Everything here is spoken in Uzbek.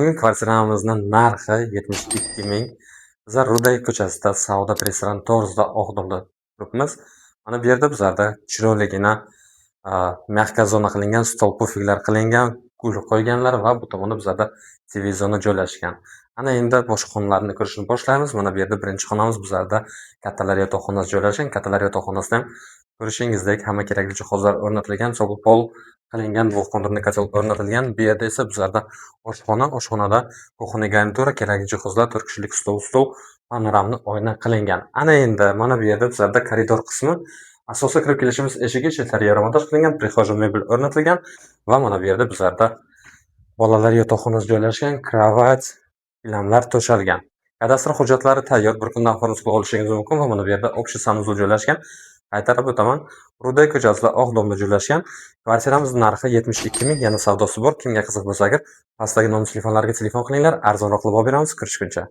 Bugun kvartiramizni narxi 72 ming. Bizlar Rudaki ko'chasida, Saodat restoran to'g'risida, Oqdomda turibmiz. Mana bu yerda bizlarda chiroyligina мягкая zona qilingan, stol, pufiklar qilingan, gul qo'yganlar va bu tomonda bizlarda TV zona joylashgan. Ana endi boshqa xonalarni ko'rishni boshlaymiz. Mana bu yerda birinchi xonamiz, bizlarda kattalar yotoqxonasi joylashgan. Kattalar yotoqxonasida ham ko'rishingizdek hamma kerakli jihozlar o'rnatilgan, sovuq pol qilingan, двухконтурный котел o'rnatilgan. Bu yerda esa bizlarda oshxona, oshxonada кухонный garnitura, kerakli jihozlar, 4 kishilik stol, панорамный oyna qilingan. Ana endi mana bu yerda bizlarda koridor qismi. Asosiy kirib kelishimiz eshigi chetlari евромонтаж qilingan, прихожий mebel o'rnatilgan va mana bu yerda bizlarda bolalar yotoqxonasi joylashgan, кровать, gilamlar to'shalgan. Kadastr hujjatlari tayyor, bir kunda оформить qilib olishingiz mumkin va mana bu yerda общий санузел joylashgan. Qaytarib o'taman, Rudaki ko'chasida, Oqdomda joylashgan. Kvartiramiz narxi 72 ming, yana savdosi bor. Kimga qiziq bo'lsa agar, pastdagi nomer telefonlarga telefon qilinglar, arzonroq qilib olib beramiz. Ko'rishguncha.